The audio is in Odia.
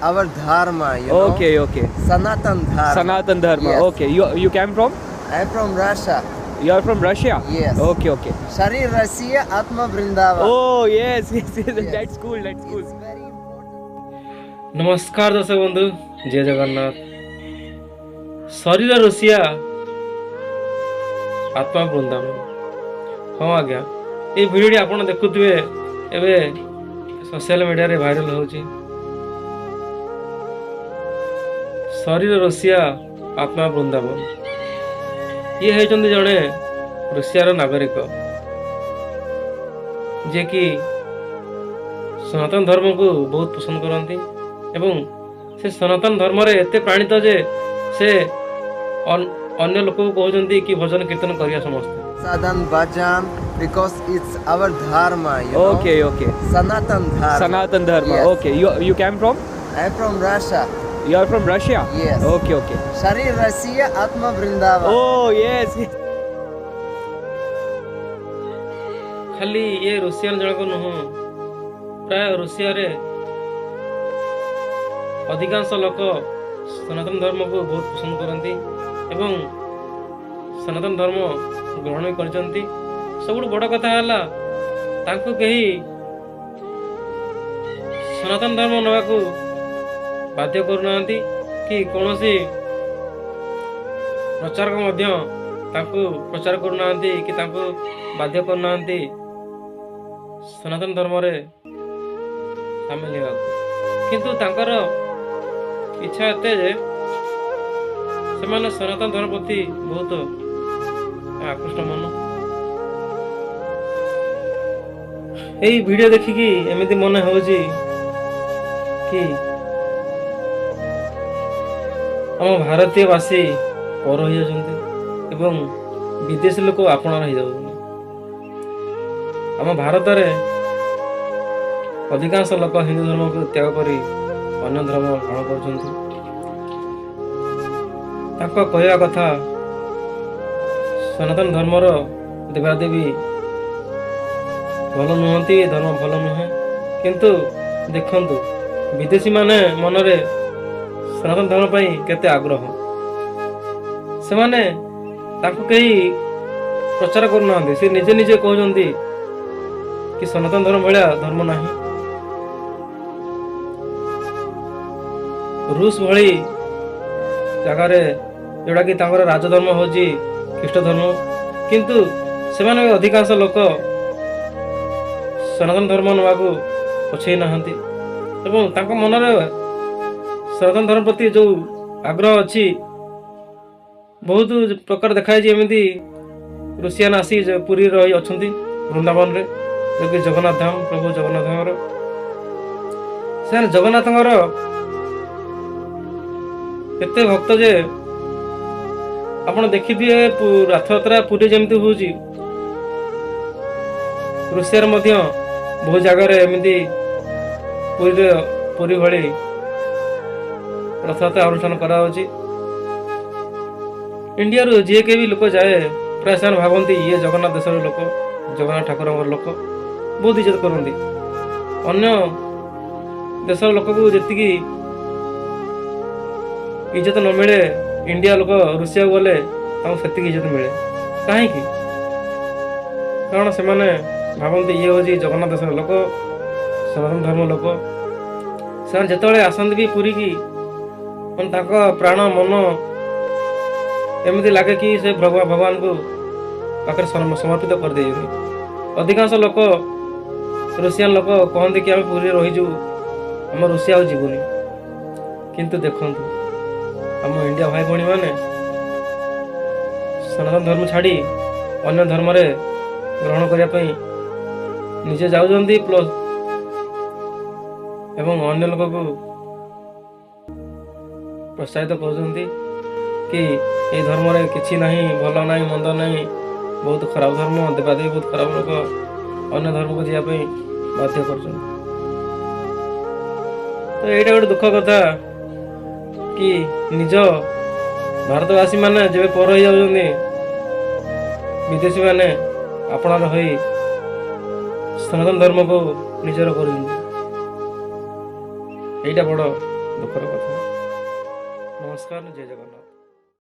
our dharma, you know. Okay, okay. Sanatan Dharma. Sanatan Dharma. Yes. Okay. You came from? I'm from Russia. You are from Russia? Yes. Okay, okay. Sharir Russia, Atma Vrindavan. Oh, yes, yes, yes. Yes. That's cool. That's cool. It's very important. ନମସ୍କାର ଦର୍ଶକ ବନ୍ଧୁ, ଜୟ ଜଗନ୍ନାଥ। ଶରୀର ରୁଷିଆ, ଆତ୍ମା ବୃନ୍ଦାବନ। ହଁ ଆଜ୍ଞା, ଏଇ ଭିଡ଼ିଓଟି ଆପଣ ଦେଖୁଥିବେ, ଏବେ ସୋସିଆଲ ମିଡ଼ିଆରେ ଭାଇରାଲ ହେଉଛି। ଶରୀର ରୁଷିଆ, ଆତ୍ମା ବୃନ୍ଦାବନ। ଇଏ ହେଉଛନ୍ତି ଜଣେ ରୁଷିଆର ନାଗରିକ, ଯିଏକି ସନାତନ ଧର୍ମକୁ ବହୁତ ପସନ୍ଦ କରନ୍ତି ଏବଂ ସେ ସନାତନ ଧର୍ମରେ ଏତେ ପ୍ରାଣିତ ଯେ ସେ ଅନ୍ୟ ଲୋକକୁ କହୁଛନ୍ତି କି ଭଜନ କୀର୍ତ୍ତନ କରିବା ସମସ୍ତେ। Sadhan Bhajan because it's our dharma, you know. Okay, okay. Sanatan Dharma. Sanatan Dharma. Yes. Okay. You came from? I'm from Russia. You are from Russia? Yes. Okay, okay. Sharir Russia, Atma Vrindavan. Oh, yes, yes. ଖାଲି ଇଏ ରୁଷିଆନ ଜଣକ ନୁହଁ, ପ୍ରାୟ ରୁଷିଆରେ ଅଧିକାଂଶ ଲୋକ ସନାତନ ଧର୍ମକୁ ବହୁତ ପସନ୍ଦ କରନ୍ତି ଏବଂ ସନାତନ ଧର୍ମ ଗ୍ରହଣ ବି କରିଛନ୍ତି। ସବୁଠୁ ବଡ଼ କଥା ହେଲା, ତାଙ୍କୁ କେହି ସନାତନ ଧର୍ମ ନେବାକୁ ବାଧ୍ୟ କରୁନାହାନ୍ତି କି କୌଣସି ପ୍ରଚାରକ ମଧ୍ୟ ତାଙ୍କୁ ପ୍ରଚାର କରୁନାହାନ୍ତି କି ତାଙ୍କୁ ବାଧ୍ୟ କରୁନାହାନ୍ତି ସନାତନ ଧର୍ମରେ ସାମିଲ ହେବାକୁ। କିନ୍ତୁ ତାଙ୍କର ଇଚ୍ଛା ଏତେ ଯେ ସେମାନେ ସନାତନ ଧର୍ମ ପ୍ରତି ବହୁତ ଆକୃଷ୍ଟ ମନ। ଏଇ ଭିଡ଼ିଓ ଦେଖିକି ଏମିତି ମନେ ହେଉଛି କି ଆମ ଭାରତୀୟବାସୀ ପର ହେଇଯାଉଛନ୍ତି ଏବଂ ବିଦେଶୀ ଲୋକ ଆପଣାର ହେଇଯାଉଛନ୍ତି। ଆମ ଭାରତରେ ଅଧିକାଂଶ ଲୋକ ହିନ୍ଦୁ ଧର୍ମକୁ ତ୍ୟାଗ କରି ଅନ୍ୟ ଧର୍ମ ଗ୍ରହଣ କରୁଛନ୍ତି। ତାଙ୍କ କହିବା କଥା, ସନାତନ ଧର୍ମର ଦେବାଦେବୀ ଭଲ ନୁହନ୍ତି, ଏ ଧର୍ମ ଭଲ ନୁହେଁ। କିନ୍ତୁ ଦେଖନ୍ତୁ, ବିଦେଶୀମାନେ ମନରେ ସନାତନ ଧର୍ମ ପାଇଁ କେତେ ଆଗ୍ରହ। ସେମାନେ ତାଙ୍କୁ କେହି ପ୍ରଚାର କରୁନାହାନ୍ତି, ସେ ନିଜେ ନିଜେ କହୁଛନ୍ତି କି ସନାତନ ଧର୍ମ ଭଳିଆ ଧର୍ମ ନାହିଁ। ରୁଷ ଭଳି ଜାଗାରେ, ଯେଉଁଟାକି ତାଙ୍କର ରାଜଧର୍ମ ହେଉଛି ଖ୍ରୀଷ୍ଟ ଧର୍ମ, କିନ୍ତୁ ସେମାନେ ବି ଅଧିକାଂଶ ଲୋକ ସନାତନ ଧର୍ମ ନେବାକୁ ପଛେଇ ନାହାନ୍ତି ଏବଂ ତାଙ୍କ ମନରେ ସନାତନ ଧର୍ମ ପ୍ରତି ଯେଉଁ ଆଗ୍ରହ ଅଛି, ବହୁତ ପ୍ରକାର ଦେଖାଯାଇଛି। ଏମିତି ରୁଷିଆନ ଆସି ପୁରୀରେ ରହି ଅଛନ୍ତି ବୃନ୍ଦାବନରେ, ଯେଉଁକି ଜଗନ୍ନାଥ ଧାମ, ପ୍ରଭୁ ଜଗନ୍ନାଥଙ୍କର। ସେମାନେ ଜଗନ୍ନାଥଙ୍କର ଏତେ ଭକ୍ତ ଯେ ଆପଣ ଦେଖିଥିବେ, ରଥଯାତ୍ରା ପୁରୀ ଯେମିତି ହେଉଛି, ରୁଷିଆରେ ମଧ୍ୟ ବହୁତ ଜାଗାରେ ଏମିତି ପୁରୀରେ ପୁରୀ ଭଳି ରଥଯାତ୍ରା ଅନୁଷ୍ଠାନ କରାଯାଉଛି। ଇଣ୍ଡିଆରୁ ଯିଏ କେହି ବି ଲୋକ ଯାଏ, ପ୍ରାୟ ସେମାନେ ଭାବନ୍ତି ଇଏ ଜଗନ୍ନାଥ ଦେଶର ଲୋକ, ଜଗନ୍ନାଥ ଠାକୁରଙ୍କର ଲୋକ, ବହୁତ ଇଜ୍ଜତ କରନ୍ତି। ଅନ୍ୟ ଦେଶର ଲୋକକୁ ଯେତିକି ଇଜ୍ଜତ ନ ମିଳେ, ଇଣ୍ଡିଆ ଲୋକ ରୁଷିଆକୁ ଗଲେ ତାଙ୍କୁ ସେତିକି ଇଜ୍ଜତ ମିଳେ। କାହିଁକି? କାରଣ ସେମାନେ ଭାବନ୍ତି ଇଏ ହେଉଛି ଜଗନ୍ନାଥ ଦେଶର ଲୋକ, ସନାତନ ଧର୍ମ ଲୋକ। ସେମାନେ ଯେତେବେଳେ ଆସନ୍ତି ବି ପୁରୀକି, ମାନେ ତାଙ୍କ ପ୍ରାଣ ମନ ଏମିତି ଲାଗେ କି ସେ ଭଗବାନଙ୍କୁ ପାଖରେ ସମର୍ପିତ କରିଦେଇଛନ୍ତି। ଅଧିକାଂଶ ଲୋକ, ରୁଷିଆନ ଲୋକ କହନ୍ତି କି ଆମେ ପୁରୀରେ ରହିଯିବୁ, ଆମ ରୁଷିଆ ଆଉ ଯିବୁନି। କିନ୍ତୁ ଦେଖନ୍ତୁ, ଆମ ଇଣ୍ଡିଆ ଭାଇ ଭଉଣୀମାନେ ସନାତନ ଧର୍ମ ଛାଡ଼ି ଅନ୍ୟ ଧର୍ମରେ ଗ୍ରହଣ କରିବା ପାଇଁ ନିଜେ ଯାଉଛନ୍ତି, ପ୍ଲସ୍ ଏବଂ ଅନ୍ୟ ଲୋକକୁ ପ୍ରୋତ୍ସାହିତ କରୁଛନ୍ତି କି ଏଇ ଧର୍ମରେ କିଛି ନାହିଁ, ଭଲ ନାହିଁ, ମନ୍ଦ ନାହିଁ, ବହୁତ ଖରାପ ଧର୍ମ, ଦେବାଦେବୀ ବହୁତ ଖରାପ ଲୋକ, ଅନ୍ୟ ଧର୍ମକୁ ଯିବା ପାଇଁ ବାଧ୍ୟ କରୁଛନ୍ତି। ତ ଏଇଟା ଗୋଟେ ଦୁଃଖ କଥା କି ନିଜ ଭାରତବାସୀମାନେ ଯେବେ ପର ହେଇଯାଉଛନ୍ତି, ବିଦେଶୀମାନେ ଆପଣାର ହୋଇ ସନାତନ ଧର୍ମକୁ ନିଜର କରୁଛନ୍ତି। ଏଇଟା ବଡ଼ ଦୁଃଖର କଥା। ନମସ୍କାର, ଜୟ ଜଗନ୍ନାଥ।